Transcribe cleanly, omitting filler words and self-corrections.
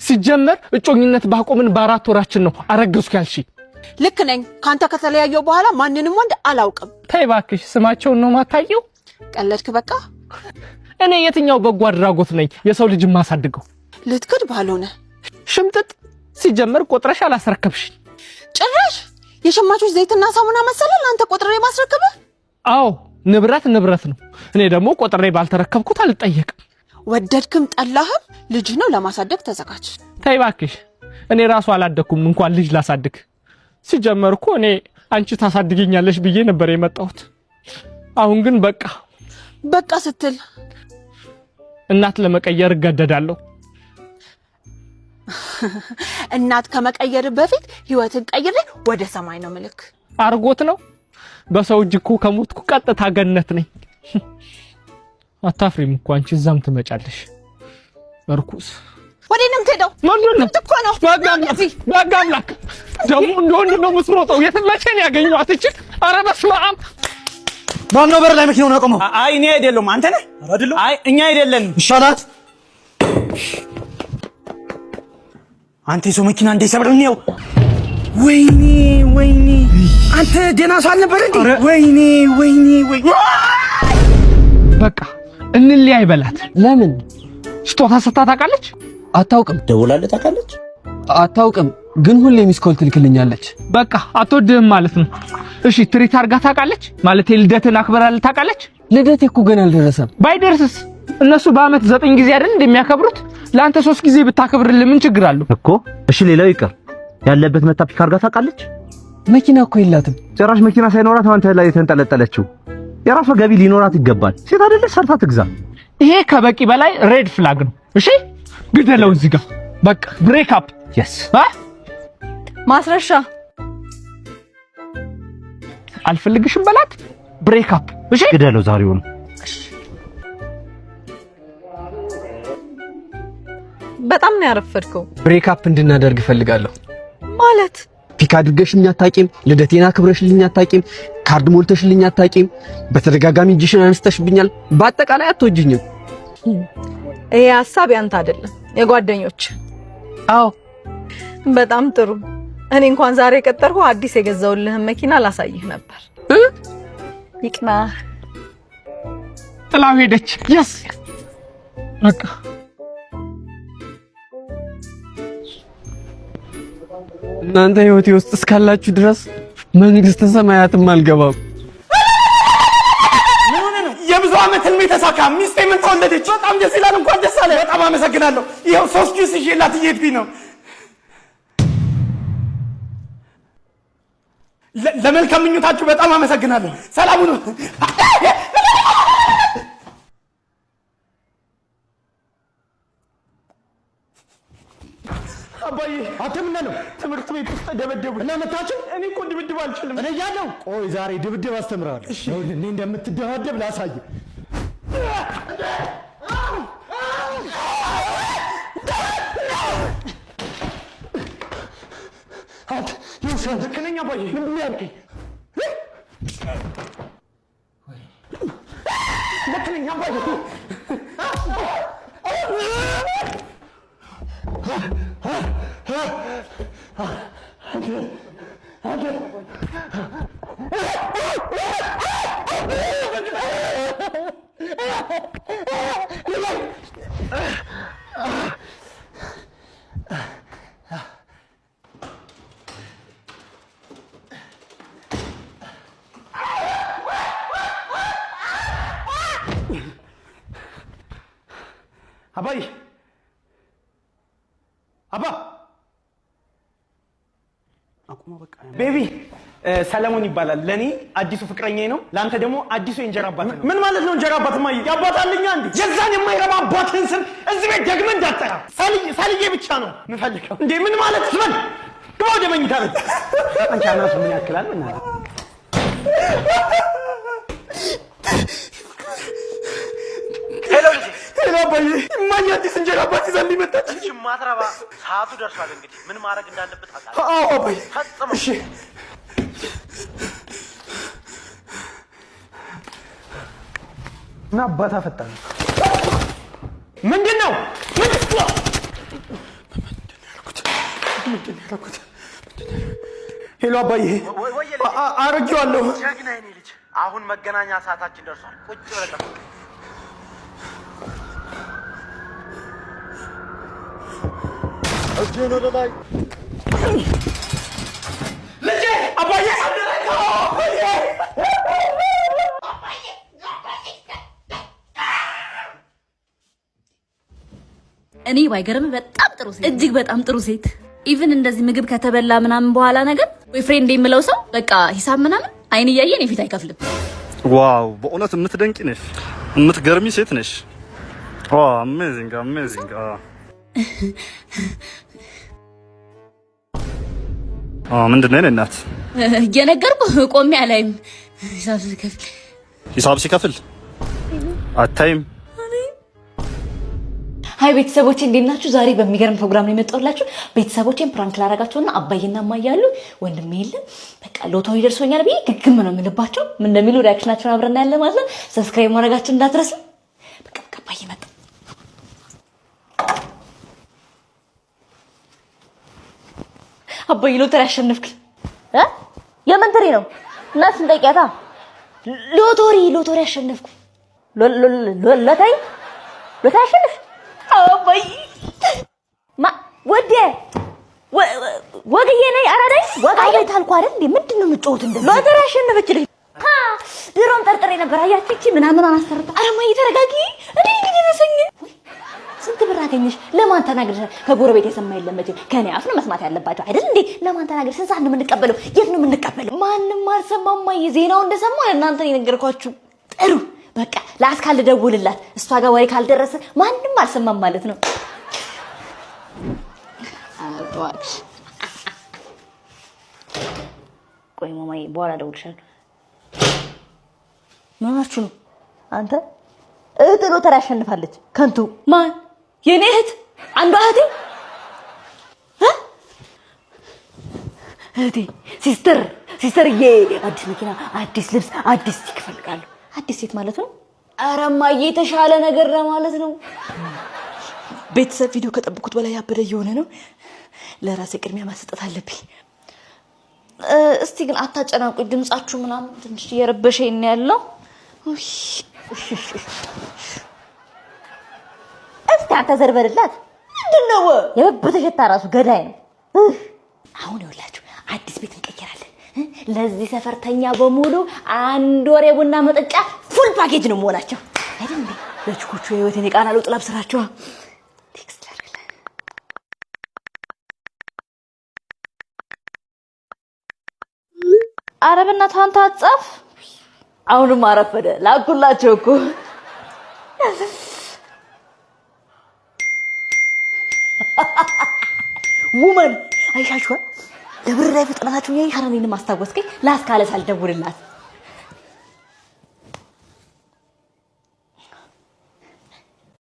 ሲጀመር እጮኝነት ባቆምን በ4 ወራችን ነው አረገዝኩ ያልሽ። ልክ ነኝ። ከአንተ ከተለያየው በኋላ ማንንም ወንድ አላውቅም። ተይ እባክሽ፣ ስማቸውን ነው ማታየው። ቀለድክ በቃ። እኔ የትኛው በጎ አድራጎት ነኝ የሰው ልጅ ማሳድገው? ልትክድ ባልሆነ። ሽምጥጥ። ሲጀመር ቆጥረሽ አላስረከብሽኝ። ጭራሽ የሸማቾች ዘይትና ሳሙና መሰለ ለአንተ ቆጥሬ ማስረከብህ? አዎ፣ ንብረት ንብረት ነው። እኔ ደግሞ ቆጥሬ ባልተረከብኩት አልጠየቅም። ወደድክም ጠላህም ልጅ ነው፣ ለማሳደግ ተዘጋጅ። ተይ እባክሽ፣ እኔ ራሱ አላደግኩም እንኳን ልጅ ላሳድግ። ሲጀመር እኮ እኔ አንቺ ታሳድገኛለሽ ብዬ ነበር የመጣሁት። አሁን ግን በቃ። በቃ ስትል? እናት ለመቀየር እገደዳለሁ። እናት ከመቀየር በፊት ህይወትን ቀይሬ ወደ ሰማይ ነው ምልክ። አርጎት ነው። በሰው እጅ እኮ ከሞትኩ ቀጥታ ገነት ነኝ። አታፍሪም እኮ አንቺ፣ እዛም ትመጫለሽ። እርኩስ። ወዴት ነው የምትሄደው? ምንድን ነው? እኮ ነው። በሕግ አምላክ፣ በሕግ አምላክ፣ ደግሞ እንደ ወንድ ነው የምትሮጠው። የት መቼ ነው ያገኘኋት? እቺ ኧረ በስመ አብ! ማነው በር ላይ መኪናውን ያቆመው? አይ፣ እኔ አይደለሁም። አንተ ነህ? አይ፣ እኛ አይደለንም። ይሻላት። አንተ የሰው መኪና እንደ ሰብር ነው። ወይኔ ወይኔ! አንተ ደህና ሰው አልነበረ እንዴ? ወይኔ ወይኔ ወይ! በቃ እንለያይ በላት። ለምን? ስጦታ ሰጥታ ታውቃለች? አታውቅም። ደውላለህ ታውቃለች? አታውቅም፣ ግን ሁሌ missed call ትልክልኛለች። በቃ አትወድህም ማለት ነው። እሺ፣ treat አድርጋ ታውቃለች? ማለት ልደትን አክብራለህ ታውቃለች? ልደቴ እኮ ገና አልደረሰም። ባይደርስስ? እነሱ በአመት 9 ጊዜ አይደል እንደሚያከብሩት? ለአንተ 3 ጊዜ ብታከብርልህ ምን ችግር አለው? እኮ እሺ፣ ሌላው ይቅር፣ ያለበት መታ pick አድርጋ ታውቃለች? መኪና እኮ የላትም። ጭራሽ መኪና ሳይኖራት አንተ ላይ የተንጠለጠለችው። የራሷ ገቢ ሊኖራት ይገባል። ሴት አይደለች? ሰርታ ትግዛ። ይሄ ከበቂ በላይ red flag ነው። እሺ፣ ግደለው እዚህ ጋር፣ በቃ break up። Yes. አ ማስረሻ። አልፈልግሽም በላት፣ break up። እሺ። ግደለው ዛሬውን። በጣም ነው ያረፈድከው። Break up እንድናደርግ እፈልጋለሁ። ማለት? Pick አድርገሽልኝ አታውቂም። ልደቴን አክብረሽልኝ አታውቂም። ካርድ ሞልተሽልኝ አታውቂም። በተደጋጋሚ እጅሽን አንስተሽብኛል። በአጠቃላይ አትወጂኝም። ይሄ ሀሳብ ያንተ አይደለም፣ የጓደኞች። አዎ። በጣም ጥሩ። እኔ እንኳን ዛሬ የቀጠርኩህ አዲስ የገዛሁልህን መኪና ላሳይህ ነበር። ይቅና። ጥላው ሄደች። Yes፣ በቃ። እናንተ ህይወቴ ውስጥ እስካላችሁ ድረስ መንግስተ ሰማያትም አልገባም። የብዙ ዓመት ህልሜ ተሳካ። ሚስቴ ምን ተወለደች። በጣም ደስ ይላል። እንኳን ደስ አለ። በጣም አመሰግናለሁ። ይኸው 3 ጁስ ይዤላት እየሄድኩኝ ነው። ለመልካም ምኞታችሁ በጣም አመሰግናለሁ። ሰላም ሁኑ። አባዬ። አንተ ምን ነው? ትምህርት ቤት ውስጥ ደበደቡ። እና መታችሁ? እኔ እኮ ድብድብ አልችልም። እኔ እያለሁ ቆይ፣ ዛሬ ድብድብ አስተምርሃለሁ። ይኸውልህ፣ እኔ እንደምትደባደብ ላሳይህ። አንተ ይኸውልህ፣ ልክ ነኝ አባዬ። ምንድን ነው ያልከኝ? ልክ ነኝ አባዬ። አባዬ፣ አባ፣ አቁሞ በቃ። Baby፣ ሰለሞን ይባላል። ለኔ አዲሱ ፍቅረኛዬ ነው። ለአንተ ደግሞ አዲሱ የእንጀራ አባት ነው። ምን ማለት ነው እንጀራ አባት? ማየ የአባት አለኛ እንዴ? የዛን የማይረባ አባትህን ስም እዚህ ቤት ደግመህ እንዳትጠራ። ሰልዬ ሰልዬ ብቻ ነው የምፈልገው። እንዴ፣ ምን ማለት ስበል። ግባ ወደ መኝታ ቤት። አንቺ አናቱ ምን ያክላል? ምን Hello ልጄ። Hello አባዬ፣ እማዬ አዲስ እንጀራ አባት ይዛልኝ መጣች። እቺ ማትረባ፣ ሰዓቱ ደርሷል። እንግዲህ ምን ማድረግ እንዳለበት ታውቃለህ። አዎ አባዬ። ፈጽመው። እሺ። እና አባት አፈጣ ምንድን ነው? ምንድን ነው ያደረኩት? Hello አባዬ፣ አርጌዋለሁ። ጀግና የኔ ልጅ። አሁን መገናኛ ሰዓታችን ደርሷል። ቁጭ ብለህ ጠብቅ። እጅህን ወደ ላይ። ልጄ! አባዬ! አባዬ! እኔ ባይገርም በጣም ጥሩ ሴት፣ እጅግ በጣም ጥሩ ሴት። Even እንደዚህ ምግብ ከተበላ ምናምን በኋላ ነገር boyfriend የምለው ሰው በቃ ሂሳብ ምናምን አይን እያየ እኔ ፊት አይከፍልም። Wow፣ በእውነት የምትደንቂ ነሽ፣ የምትገርሚ ሴት ነሽ። Amazing, amazing። ምንድን ነው የእኔ እናት? እየነገርኩህ ቆሜ አላይም። ሂሳብ ሲከፍል። ሂሳብ ሲከፍል አታይም? Hi ቤተሰቦቼ፣ እንዴት ናችሁ? ዛሬ በሚገርም ፕሮግራም ነው የመጣሁላችሁ። ቤተሰቦቼን prank ላረጋቸውና አባዬና እማዬ አሉ፣ ወንድሜ የለም። በቃ ሎተሪ ደርሶኛል ብዬ ግግም ነው የምልባቸው። ምን እንደሚሉ reaction ኣቸውን አብረን እናያለን ማለት ነው። Subscribe ማድረጋችሁን እንዳትረሱ። በቃ በቃ አባዬ መጣ። አባዬ ሎተሪ አሸነፍክ እ የምን ትሪ ነው? እናት ስንጠቂያታ ሎተሪ ሎተሪ አሸነፍኩ። ሎተሪ ሎተሪ አሸነፍክ አባዬ ማ ወዴ ወግዬ ነኝ አራዳይ ወጋዬ ታልኩ አይደል እንዴ? ምንድን ነው የምትጮሁት? እንደዚህ ሎተሪ አሸነፈችልኝ። ድሮም ጠርጥሬ ነበር። አያችሁ ይቺ ምናምን አናሰርታ። ኧረ እማዬ ተረጋጊ። እኔ እንግዲህ ደረሰኝ። ስንት ብር አገኘሽ? ለማን ተናግረሽ? ከጎረቤት የሰማ የለም መቼም። ከኔ አፍ ነው መስማት ያለባቸው አይደል እንዴ? ለማን ተናግረሽ? ስንት ሰዓት ነው የምንቀበለው? የት ነው የምንቀበለው? ማንም አልሰማም። እማዬ ዜናው እንደሰማ ለእናንተ ነው የነገርኳችሁ። ጥሩ በቃ ለአስካል ደውልላት። እሷ ጋር ወሬ ካልደረሰ ማንም አልሰማም ማለት ነው። እባክሽ ቆይ ማማዬ፣ በኋላ እደውልልሻለሁ። ምን ሆናችሁ ነው? አንተ እህት ሎተሪ አሸንፋለች። ከንቱ ማን? የኔ እህት? አንዷ እህቴ እ? እህቴ sister sister ዬ፣ አዲስ መኪና፣ አዲስ ልብስ፣ አዲስ chick እፈልጋለሁ። አዲስ ሴት ማለት ነው። ኧረ እማዬ የተሻለ ነገር ለማለት ነው። ቤተሰብ ቪዲዮ ከጠበኩት በላይ ያበደ እየሆነ ነው። ለራሴ ቅድሚያ ማሰጠት አለብኝ። እስቲ ግን አታጨናንቁኝ። ድምጻችሁ ምናምን ትንሽ እየረበሸኝ ነው ያለው። ውይ፣ እሺ፣ እሺ፣ እሺ። እስቲ አንተ ዘርበልላት። ምንድን ነው የብብት ሽታ ራሱ ገዳይ ነው። እህ፣ አሁን ይኸውላችሁ አዲስ ቤት እንቀይራለን። ለዚህ ሰፈርተኛ በሙሉ አንድ ወር የቡና መጠጫ full package ነው መሆናቸው አይደል እንዴ? ለ chick ኦቹ የህይወቴን የቃና ለውጥ ላብስራቸዋ። Text ላድርግልህ። ኧረ በእናትህ አንተ አትጻፍ። አሁንም አረፈደ። ላኩላቸው እኮ። Woman አይሻችኋል። ለብር ላይ ፍጥነታችሁ ያይ። ኧረ እኔንም አስታወስከኝ። ላስካለ ሳልደውልላት